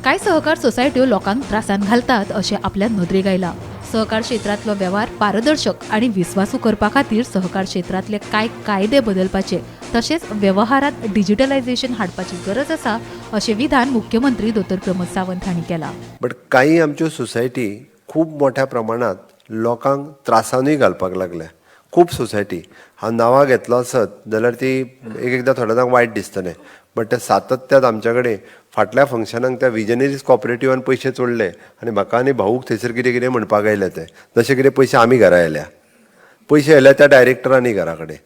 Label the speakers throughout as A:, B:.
A: कांय सहकार सोसायट्यो लोकांक त्रासान घालतात अशें आपल्या नदरेक आयलां. सहकार क्षेत्रांतलो वेव्हार पारदर्शक आनी विस्वासू करपा खातीर सहकार क्षेत्रांतले कांय कायदे बदलपाचे तशेंच वेव्हारांत डिजिटलायझेशन हाडपाची गरज आसा अशें विधान मुख्यमंत्री दोतोर प्रमोद सावंत हांणी केलां.
B: बट काही आमच्यो सोसायटी खूब मोठ्या प्रमाणांत लोकांक त्रासानूय घालपाक लागल्या. खूब सोसायटी हांव नांवां घेतलो आसत जाल्यार ती एक एकदां थोड्या जाणांक वायट दिसतलें, बट ते सातत्यात आमच्या कडेन फाटल्या फंक्शनाक त्या विजनरीज कॉपरेटिवान पयशे चोरले आनी म्हाका आनी भाऊक थंयसर कितें कितें म्हणपाक आयले ते, जशे कितें पयशे आमी घरा आयल्या, पयशे आयल्या त्या डायरेक्टरांनी घरा कडेन.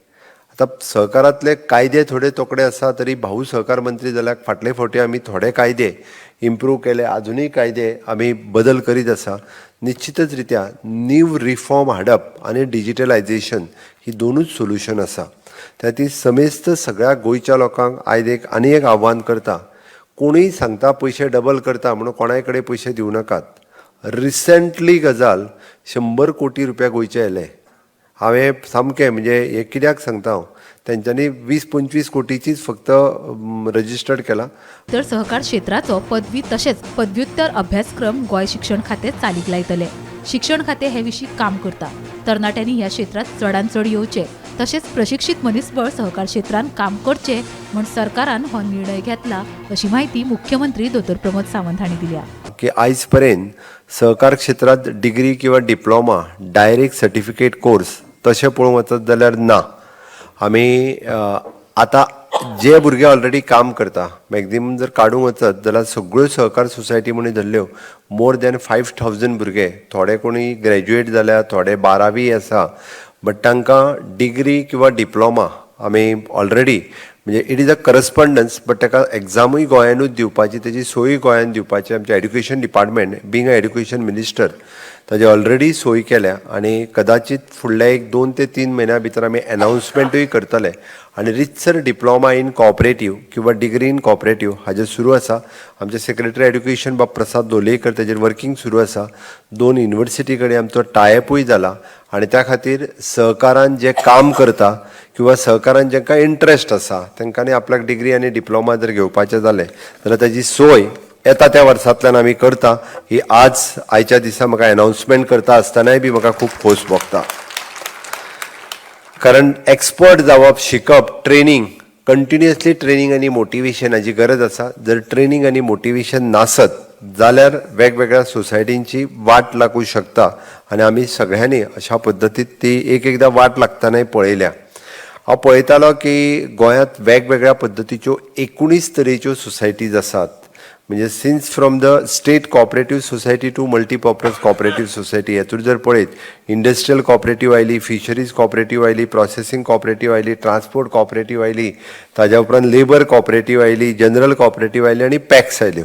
B: आतां सहकारांतले कायदे थोडे तोकडे आसा तरी भाऊ सहकार मंत्री जाल्यार फाटले फावटी आमी थोडे कायदे इम्प्रूव केले, आजुनूय कायदे आमी बदल करीत आसा. निश्चितच रित्या नीव रिफॉर्म हाडप आनी डिजिटलायजेशन ही दोनूच सोल्युशन आसा. त्या खातीर समेस्त सगळ्या गोंयच्या लोकांक आयज एक आनी एक आव्हान करता, कोणूय सांगता पयशे डबल करता म्हणून कोणाय कडेन पयशे दिवं नाकात. रिसेंटली गजाल 100 कोटी रुपया गोंयचे आयले. हांवें सामकें म्हणजे हें कित्याक सांगता हांव, तेंच्यांनी 20-25 कोटीचीच फक्त रजिस्टर्ड केलां.
A: तर सहकार क्षेत्राचो पदवी तशेंच पदव्युत्तर अभ्यासक्रम गोंय शिक्षण खातें चालीक लायतले. शिक्षण खातें हे विशीं काम करता. तरणाट्यांनी ह्या क्षेत्रांत चडांत चड येवचें तशेंच प्रशिक्षीत मनीसबळ सहकार क्षेत्रांत काम करचें म्हूण सरकारान हो निर्णय घेतला अशी म्हायती मुख्यमंत्री दोतोर प्रमोद सावंत हांणी दिल्या.
B: की आयज पर्यंत सहकार क्षेत्रांत डिग्री किंवा डिप्लोमा डायरेक्ट सर्टिफिकेट कोर्स तशें पळोवंक वचत जाल्यार ना. आमी आतां जे भुरगे ऑलरेडी काम करता मॅक्झिमम जर काडूंक वचत जाल्यार सगळ्यो सहकार सोसायटी म्हणून धरल्यो मोर दॅन 5000 भुरगे, थोडे कोणी ग्रॅज्युएट जाल्या, थोडे बारावी आसा, बट तांकां डिग्री किंवा डिप्लोमा आमी ऑलरेडी म्हणजे it is a correspondence, but ताका एग्जामूय गोंयानूच दिवपाची, तेजी सोय गोंयान दिवपाची. आमचें education department being a education minister ताजी ऑलरेडी सोय केल्या आनी कदाचीत फुडल्या एक 2 ते 3 म्हयन्या भितर आमी एनावन्समेंटूय करतले आनी रितसर डिप्लोमा इन कॉपरेटीव किंवा डिग्री इन कॉपरेटीव हाजेर सुरू आसा. आमचे सेक्रेटरी एड्युकेशन बाब प्रसाद लोलयेकर ताजेर वर्कींग सुरू आसा. 2 युनिवर्सिटी कडेन आमचो टायअपूय जाला आनी त्या खातीर सहकारान जे काम करता किंवा सहकारान जांकां इंट्रस्ट आसा तांकांनी आपल्याक डिग्री आनी डिप्लोमा जर घेवपाचें जालें जाल्यार ताजी सोय येता त्या वर्सांतल्यान आमी करता. ही आज आयच्या दिसा म्हाका एनावन्समेंट करता आसतनाय बी म्हाका खूब खोस भोगता, कारण एक्सपर्ट जावप, शिकप, ट्रेनींग, कंटिन्युअसली ट्रेनींग आनी मोटिवेशनाची गरज आसा. जर ट्रेनींग आनी मोटिवेशन नासत जाल्यार वेगवेगळ्या सोसायटींची वाट लागूं शकता आनी आमी सगळ्यांनी अशा पद्दतीन ती एक एकदां वाट लागतनाय पळयल्या. हांव पळयतालो की गोंयांत वेगवेगळ्या पद्दतीच्यो 19 तरेच्यो सोसायटीज आसात, म्हणजे since from the state cooperative society to multipurpose cooperative society. हेतून जर पळयत इंडस्ट्रियल कॉपरेटीव आयली, फिशरीज कॉपरेटीव आयली, प्रोसेसींग कॉपरेटीव आयली, ट्रान्सपोर्ट कॉपरेटीव आयली, ताज्या उपरांत लेबर कॉपरेटीव आयली, जनरल कॉपरेटीव आयली आनी पॅक्स आयल्यो.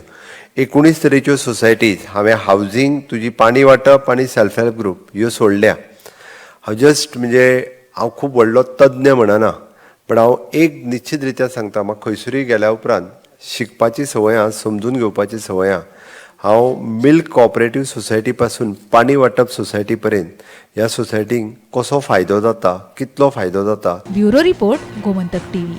B: 19 तरेच्यो सोसायटीज. हांवें हावजींग, तुजी पाणी वांटप आनी सेल्फ हेल्प ग्रूप ह्यो सोडल्या. हांव जस्ट म्हणजे हांव खूब व्हडलो तज्ञ म्हणना, पण हांव एक निश्चित रित्या सांगता, म्हाका खंयसरूय गेल्या उपरांत शिकपाची संवय आहा, समजून घेवपाची संवय आहा. हांव मिल्क कॉपरेटीव सोसायटी पासून पाणी वांटप सोसायटी पर्यंत ह्या सोसायटींक कसो फायदो जाता, कितलो फायदो जाता.
A: Bureau report, Gomantak TV.